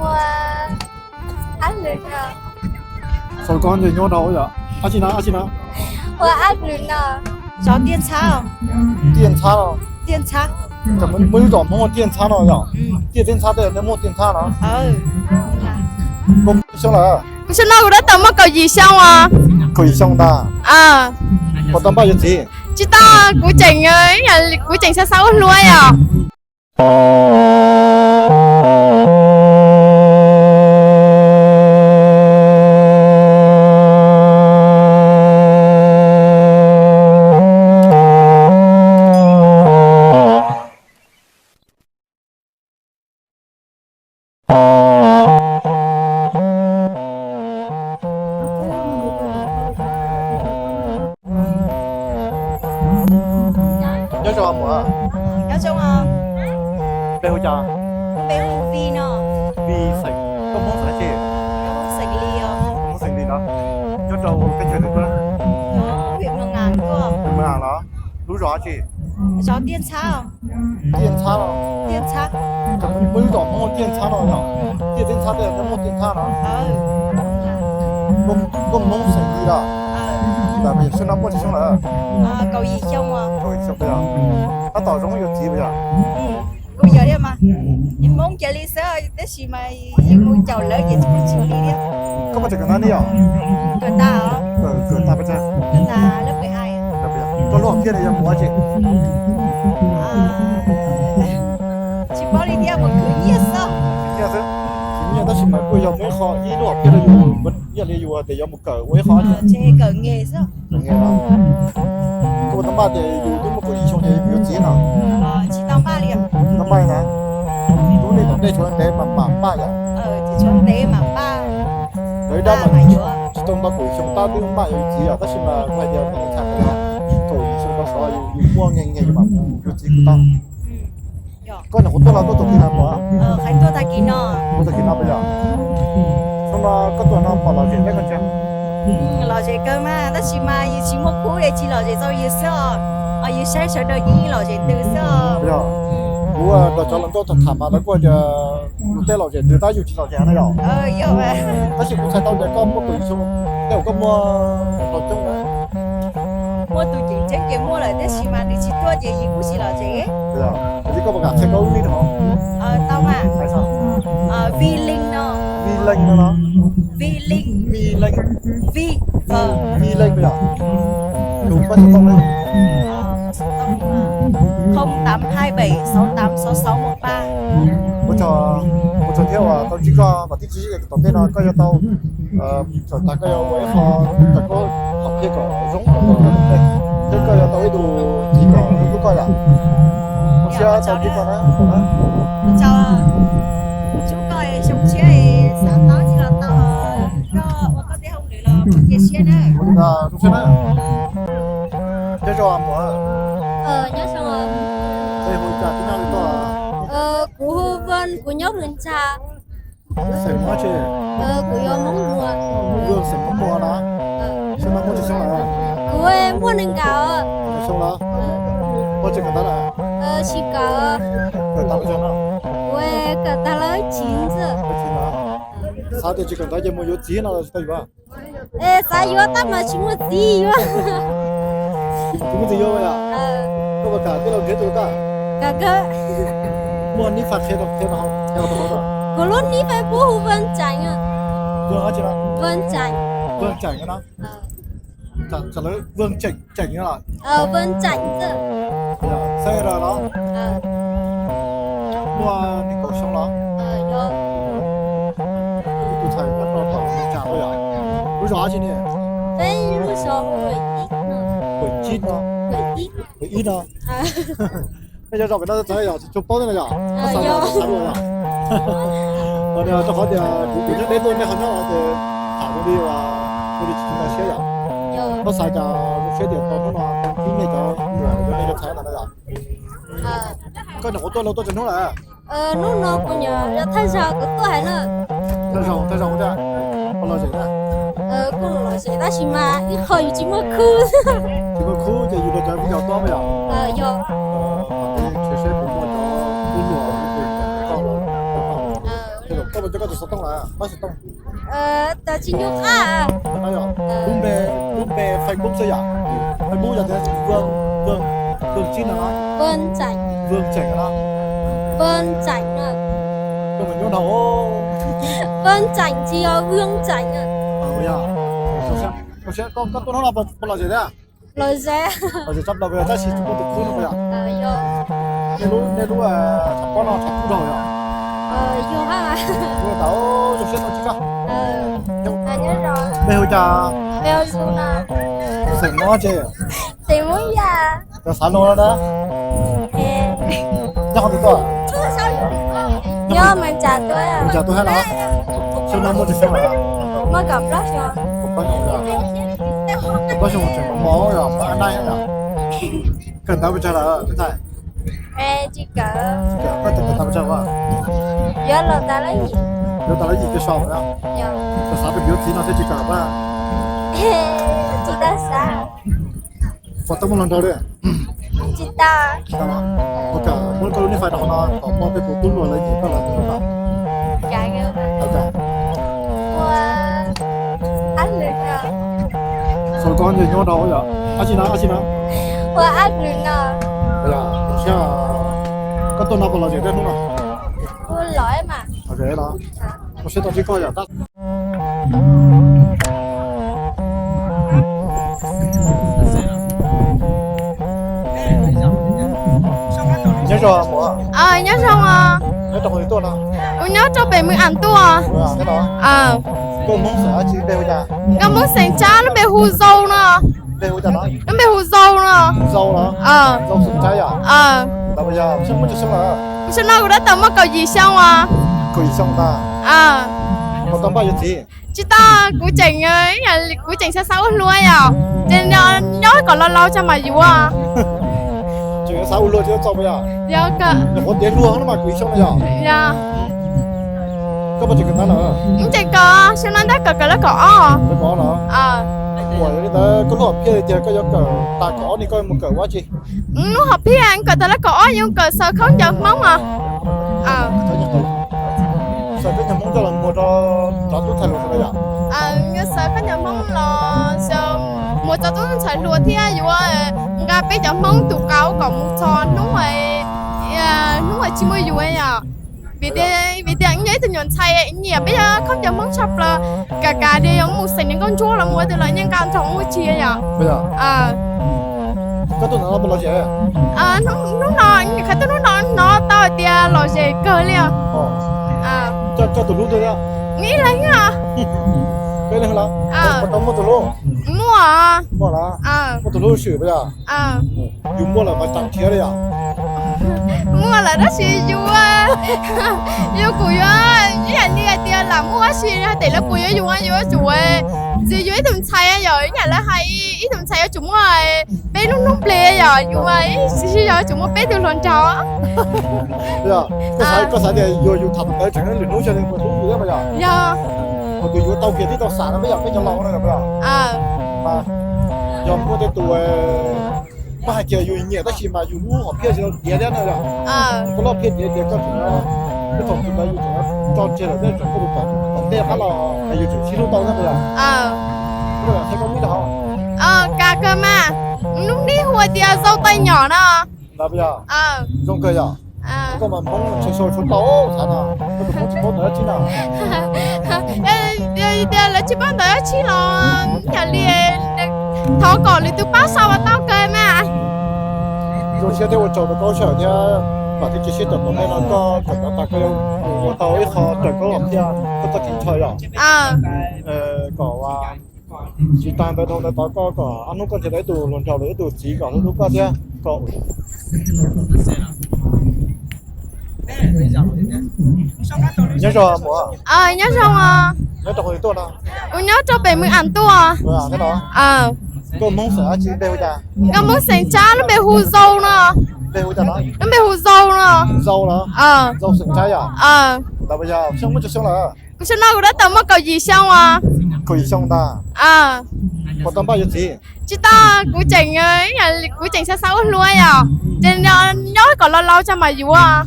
Ua ab lwm no. Saum koj ntsej nyuaj dhau yom. Ab tsi na, ab tsi na. Ua ab lwm no. Zov tiaj ntxhab. Tiaj ntxhab los? Tiaj ntxhab. Muaj ib zos Hmoob tiaj ntxhab no yom. Tiaj teb ntxhab tej nej muaj tiaj ntxhab no. Koj xyoo lawm? Kuv xyoo no kuv tab tom muaj kaum yim xyoo os. Kaum yim xyoo ntag. Puas tau npaj yuav txiv? Tsis tau, kuv tseem, kuv tseem xav xav ua hluas yom. Nyob zoo muam. Nyob zoo os. Npe hu cas? Npe hu Vi no. Vi xeem, koj Hmoob xeem dab tsi? Hmoob xeem Lis os. Hmoob xeem Lis no. Nyob rau teb chaws twg tuaj? Nyob huyện Mường Ảng tuaj. Huyện Mường Ảng los? Lub zos dab tsi? Zos Tiaj Ntxhab. Tiaj Ntxhab los? Tiaj Ntxhab. Muaj ib zos Hmoob tiaj ntxhab no yom? Tiaj teb ntxhab tej nej muaj tiaj ntxhab no. Koj Hmoob xeem Lis los? Xyoo no muaj tsawg xyoo lawm? Kaum yim xyoo. Kaum yim xyoo puas yog? Tab tom zoo yuav txiv puas yog? Kuj yog thiab mas. Hmoob kiag li xwb tab sis mas yus mus caum lawv ces tsis muaj txiv li thiab. Koj puas tseem kawm ntawv ne yom? Kawm tas os. Kawm tas puas tag? Kawm tas lab pes ai. Koj lub hom phiaj no yog mus ua tsi? Tsis paub li thiab, mus khwv nyiaj xwb. Khwv nyiaj xwb. Khwv nyiaj tab sis mas kuj yog muaj ib qho ib lub hom phiaj rau yus, ib yam li yus tias yuav mus kawm ua ib qho. Kawm nge xwb. Koj puas tau npaj tias yus twb muaj kaum yim xyoo ces yuav txiv no? Tsis tau npaj li. Tsis tau npaj li na. Lub neej tom ntej tshuav ntev mas mam npaj yom. Tshuav ntev mam npaj. Lawv ib dab mas tsis tau nto kaum yim xyoo tab twb npaj yuav txiv yom, tab sis mas kuv hais tias nej txhais tau kaum yim xyoo rau saud yus muaj nyiaj nyiaj yus mam mus yuav txiv kuj tau. Koj nyuam qhuav tuaj los tuaj tau kis no puas? Tuaj tag kis no puas yog? Xyoo no koj tuaj no pom lom zem thiab koj ntsia? Lom zem kawg mas tab sis mas yus tsis muaj khub es tsis lom zem txaus yus xwb os. Yus saib sawv daws yeej lom zem ntws xwb os. Yog, kuv nrog cov hluas nkauj tham tham mas lawv kuj tias yus tej lom zem ntws tab yus tsis lom zem na yom? Tab sis kuv txhais tau tias koj muaj kaum yim xyoo, tej zaum koj muaj hluas coob. Muaj tus ceev tsheej ces muaj lawm tab sis mas nws tsis tuaj ces yus kuj tsis lom zem. Yog, ces koj puas kam qhia koj lub neej rau hauv? Tau mas. Hais txog Vi Leej no. Vi Leej no los? Vi Leej. Vi Leej. Vi, Vi Leej yog. Tus pab xov tooj ne? Không tám hai bảy sáu tám sáu sáu một ba. Ua tsaug, ua tsaug thiab uas tau ntsib koj, vam thiab cia siab tias tom ntej no koj yuav tau, txawm tas koj yuav ua ib qho, txawm koj hom phiaj kom zoo, thiab koj yuav tau ib tug txiv kom zoo hlub koj yom. Zoo siab tau ntsib koj na. Chúc koj xyoo tshiab xav tau tsis los tau, koj ua koj tej hauj lwm los cia siab na. Zoo siab na. Nyob zoo muam. Nyob zoo. Kuv hu Vân, kuv nyob Mường Chà. Xeem Hmoob tsi? Kuv yog Hmoob Muas. Vân xeem Hmoob Muas na. Xyoo no muaj tsawg xyoo lawm? Kuv muaj nees nkaum. Nees nkaum xyoo lawm. Koj tseem kawm ntawv lawm? Tsis kawm. Kawm tas lawm tag no? Kuv kawm tas lawm tsiv ntxwg. Xav tias tsis kawm ntawv ces mus yuav txiv no los tsis tau yuav? Es xav yuav tab mas tsis muaj txiv yuav. Tsis muaj txiv yuav yom? Koj puas kam tij laug nrhiav tus koj? Kam kawg. Muaj nib faj qhia rau, qhia rau, qhia rau hauv. Kuv lub nib Facebook hu Vân Chảy. Vân dab tsi no? Vân Chảy. Vân Chảy no. Raws lawv Vân Chảy, Chảy no los? Vân Chảy xwb. Xeem Vân los? Muaj nees nkaum xyoo los? Ib tug ntxhais nyob rau tom Mường Chà yom. Lub zos dab tsi ne? Peb lub zos Huệ Chít no. Huệ Chít no. Huệ Chít no. Nej cov zos pem no txawv yom, tsis tshua paub thiab no yom. Koj xav yog xav dua yom. Rau qhov tias kuv nyob deb tuaj nej ho nyob ces tham ua li, ua li tsis tshua nkag siab yom. Koj xav cas zoo siab tias tau hnub no tau ntsib nej cov muam, nej cov ntxhais ntawd no yom. Koj nyuam qhuav tuaj los tuaj tsawg hnub lawm? Hnub no kuv nyuam yog thawj zaug kuv tuaj hais na. Thawj zaug, thawj zaug thiab. Puas lom zem na? Kuj lom zem tab sis mas ib qho yus tsis muaj khub. Tsis muaj khub ces yus nrog cov viv ncaus tuaj yom? Yog. Nrhiav seb puas muaj cov tub nyuam, cov Cov koj tus xov tooj lawm, pab xov tooj. Tsis nyob qab. Lub npe, lub npe Facebook xwb yom? Facebook yog tias Vwj, Vwj Tsib no. Vwj Tseem no. Vwj Tseem no. Koj mus nyob dhau. Vwj Tseem tsis yog Vwj Tseem. Koj tuaj hnub no puas lom zem thiab? Lom zem. Lom zem tshaj plaws, tab sis tsis muaj tus khub no yom? Nej lub, nej lub tshav pob no tshav kub dhau yom? Zoo siab tau ntsib koj. Npe hu cas? Xeem Hmoob tsi? Cov xav luag na. Nyob qhov twg tuaj? Nyob Mes Kas tuaj. Mes Kas tuaj hab los? Xyoo no muaj tsawg xyoo lawm? Muaj kaum plaub xyoo. Kaum plaub xyoo tseem mos mos yom, mos ab naib yom. Kawm ntawv pes tsawg lawm? Tsis kawm. Koj tus kawm ntawv pes tsawg? Yuav los tas lab yim. Yuav tas lab yim ces so lawm. Xav xav pem yuav txiv no thiaj tsis kawm pab. Tsis tau xav. Puas tau muaj hluas nraug li? Tsis tau. Tsis tau. Ua cas muab koj lub nij fais rau hauv no kom muaj peb tus tub hluas lawv nyiam koj lawm tus no. Ua cas? Ua ab lwm no. Xav koj nyiam nyuaj rau yom? Ab tsi no, ab tsi no. Ua ab lwm no. Ua cas, koj tuaj no puas lom zem thiab hnub no? Ua lom mas. Lom zem los? Ua siab tau ntsib koj yom. Nyob zoo os. Nyob zoo os. Nyob rau qhov twg tuaj no? Kuv nyob rau pem Mes Kas tuaj. Koj Hmoob xeem dab tsi, npe hu cas? Nkauj Hmoob xeem Tsab, lub npe hu Zau no. Npe hu cas no? Lub npe hu Zau no. Zau los? Zau xeem Tsab yom? Ntawd yog muaj tsawg xyoo lawm? Xyoo no kuv tab tom muaj kaum yim xyoo os. Kaum yim xyoo ntag. Puas tau npaj yuav txiv? Tsis tau, kuv tseem, kuv tseem xav xav ua hluas yom, ces nyob kom laus laus tso mam yuav. Tseem xav ua hluas tsis tau txaus puas yog? Yog kawm. Nyuam qhuav tiav hluas no mas kaum yim xyoo no yog? Yog. Koj puas tseem kawm ntawv lawm? Kuv tseem kawm, xyoo no tab kawm kawm lab kaum ob. Lab kaum ob los? Ua li ntawd koj lub hom phiaj tias koj yuav kawm tas kaum ob ni koj yuav mus kawm ua dab tsi? Lub hom phiaj kawm tas lab kaum ob yuav kawm xaws khaub ncaws Hmoob os. Xaws khaub ncaws Hmoob coj los muag rau cov tub ntxhais hluas yom? Yuav xaws khaub ncaws Hmoob los muag rau tub ntxhais hluas thiab yuav nqa peb cov Hmoob tus qauv kom mus txog hnub, hnub tsis muaj yus yom. Vim tias, vim tias yog ib tug nyuam ntxhais nyiam peb cov khaub ncaws Hmoob tshaj plaws, kav kav tias yuav mus xeem niam nkauj ntsuab los mus ua twg los yeej nqa nrog mus tsis yom. Hnub no, khawv tuaj hnub no hnov tau hais tias lom zem kawg li os. Ib leeg. Muaj. Muaj tus hlub swm puas yog? Yus muaj lawm mas tseem nrhiav li yom? Muaj lawm tab sis yus, yus kuj yuav ib yam li hais tias lam muaj dab tsi hais tias lawv puas yuav yus, yus yuav tsum ntxiv yus ib tug ntxhais yom, ib yam lawv hais ib tug ntxhais yuav tsum muaj peb lub noob nplej yom, yus mas ib txwm yog yuav tsum muaj peb tug hluas nraug. Koj xav tias yus, yus tham ntawd tseem lwm hnub xyoo li puas hlub yus thiab puas yog? Yog. Tus yus tau kiag twb tau xam no peb yog peb cov laus no yog? Yog muaj tej tus, muaj hais tias yus nyiam tab sis mas yus lub hom phiaj tsis tau tiav thiab no yog? Koj lub hom phiaj tiav tias koj tseem, koj thaum tus ntawd yus tseem tso tseg lawm thiab tseem muaj tus tom ntej qab los yus tseem sib hlub tau thiab puas yog? Kav kawg mas, lub nib hu tias Zau Taij Nyom no. Ntawd puas yog? Zoo kawg yom. Koj mas Hmoob tshua tshua tau xav no, koj tus Hmoob tsis paub ntawv dab tsi no. Tias lawv tsis paub ntawv dab tsi los yam li thov kom lwm tus pab sau los tau kawg mas. Zoo siab thiab ua tsaug rau koj lub sij hawm thiab vam thiab cia siab tias tom ntej no koj kawm ntawv tas koj yuav ua tau ib qho raws koj lub hom phiaj koj txoj kev ntshaw yom. Kom tsis tas ntawd dhau ntawd tod koj kom ob hnub koj nrhiav tau ib tug hluas nraug los ib tug txiv kom hlub hlub koj thiab kom Nyob zoo muam. Nyob zoo. Nyob rau qhov twg tuaj no? Kuv nyob rau pem Mes Kas tuaj. Koj Hmoob xeem dab tsi, npe hu cas? Nkauj Hmoob xeem Tsab, lub npe hu Zau no. Npe hu cas no? Lub npe hu Zau no. Zau los? Zau xeem Tsab yom? Ntawd puas yog xyoo muaj tsawg xyoo lawm? Kuv xyoo no kuv tab tom muaj kaum yim xyoo os. Kaum yim xyoo ntag. Puas tau npaj yuav txiv? Tsis tau, kuv tseem, kuv tseem xav xav ua hluas yom, ces nyob kom laus laus tso mam yuav.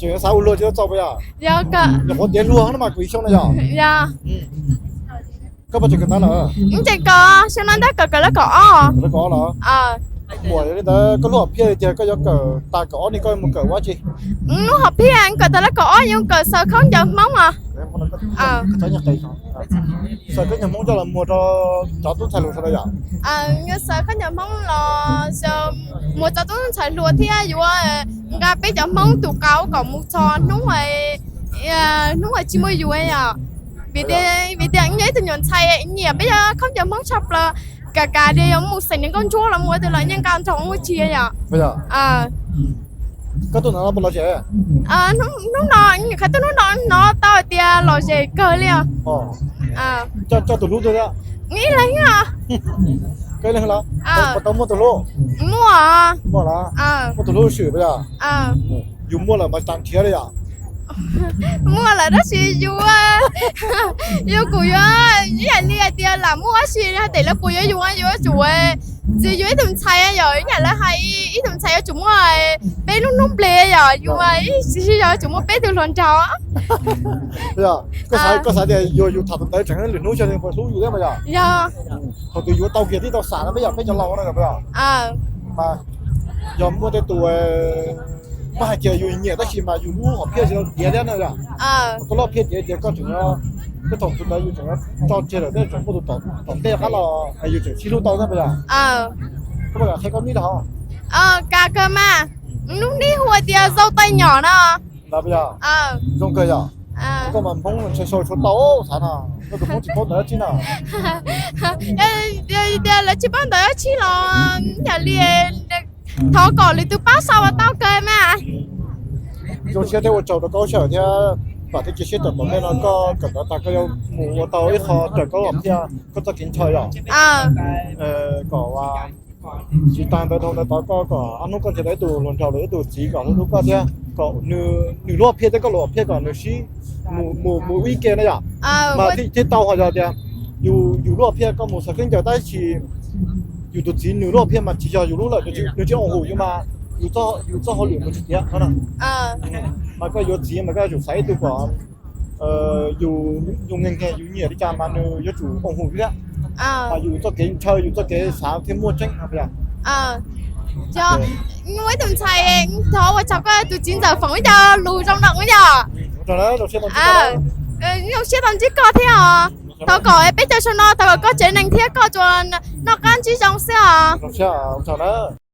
Tseem yuav xav ua luag tsis tau txaus puas yog? Yog, nyuam qhuav tiav hluas no mas kuv ib xyob no yog. Koj puas tseem kawm ntawv lawm? Tseem kawm, xyoo no ntag kawm kawm lab kaum ob. Kawm lab kaum ob los? Muaj li ntawd koj lub hom phiaj tias koj yuav kawm tas kaum ob ne koj mus kawm ua dab tsi? Lub hom phiaj kawm tas lab kaum ob yuav kawm xaws khaub ncaws Hmoob os. Xaws khaub ncaws Hmoob coj los muag rau cov tub ntxhais hluas sawv daws yom? Xaws khaub ncaws Hmoob los muag rau tub ntxhais hluas thiab yuav nqa peb cov Hmoob tus qauv kom mus txog hnub, hnub uas tsis muaj yus yom. Vim tias, vim tias yog ib tug nyuam ntxhais nyiam peb cov khaub ncaws Hmoob tshaj plaws, kav kav tias yuav mus xeem niam nkauj ntsuab los mus ua tus los yeej nqa nrog ua tsis yom. Koj tuaj ntawm no puas lom zem? Hnub no, qhov tuaj hnub no hnov tau hais tias lom zem kawg li os. Coj tus hlub tuaj thiab? Ib leeg os. Koj ib leeg los? Puas tau muaj tus hlub? Muaj. Muaj los? Muaj tus hlub swm puas yog? Yus muaj lawm mas tsis nrhiav li yom? Muaj lawm tab sis yus, yus kuj yuav ib yam li hais tias lam muaj dab tsi hais tias lawv puas yuav yus, yuav tsum, tsis yus ib tug ntxhais yom, ib yam lawv hais ib tug ntxhais yuav tsum muaj peb lub hnub nplej yom, yus mas ib txhis yog yuav tsum muaj peb tug hluas nraug. Koj xav tias yog yus tham tus ntawd tseem lwm hnub xyov nws puas hlub yus thiab puas yog? Yog. Thaum twg yuav tau kiag tib tau xam no peb yog peb cov laus no puas yog? Mas yog muaj tej tus, muaj hais tias yus nyiam tab sis mas yus lub hom phiaj tsis tau tiav thiab no yom? Koj lub hom phiaj tiav tias koj tseem, koj thaum tus ntawd yus tseem tso tseg lawm thiab tseem muaj tus tom ntej qab los yus tseem sib hlub tau thiab puas yog? Koj puas kam qhia koj nib rau hauv? Kam kawg mas, lub nib hu tias Zau Taij Nyom no. Ntawd puas yog? Zoo kawg yom. Koj mas Hmoob ntshai sau tshuav tau xav no, koj tus Hmoob tsis paub ntawv dab tsi no. Tias lawv tsis paub ntawv dab tsi los yam li thov kom lwm tus pab sau mas tau kawg mas. Zoo siab thiab ua tsaug rau koj lub sij hawm thiab vam thiab cia siab tias tom ntej no koj kawm ntawv tas koj yuav mus ua tau ib qho raws koj lub hom phiaj koj txoj kev ntshaw yom. Kom tsis tas ntawd dhau ntawd tod koj kom ob hnub koj nrhiav tau ib tug hluas nraug los ib tug txiv kom hlub hlub koj thiab kom nws lub hom phiaj thiab koj lub hom phiaj kom nws sib mus mus ib ke na yom. Mas thiaj tau ho yog tias yus lub hom phiaj koj mus xaws khaub ncaws tab sis yus tus txiv nws lub hom phiaj mas tsis yog yus lub lawm, nws tsis oos hum yus mas yus txoj hauj lwm mus tsis tiav no. Mas koj yuav txiv mas koj yuav tsum xaiv ib tug kom yus, yus nyiam nyiam yus nyiam li cas mas nws yuav tsum oos hum thiab. Mas yus txoj kev ntshaw yus txoj kev xav thiaj muaj tseeb no yog. Yog, muaj ib tug ntxhais thov ua tsaug koj tus txiv ntxawm foom ib co lus zoo no yog. Zoo siab tau ntsib koj thiab os. Thov kom peb caug sau no thov kom koj tsev neeg thiab koj tsuas noj qab ntsib zoo xwb os.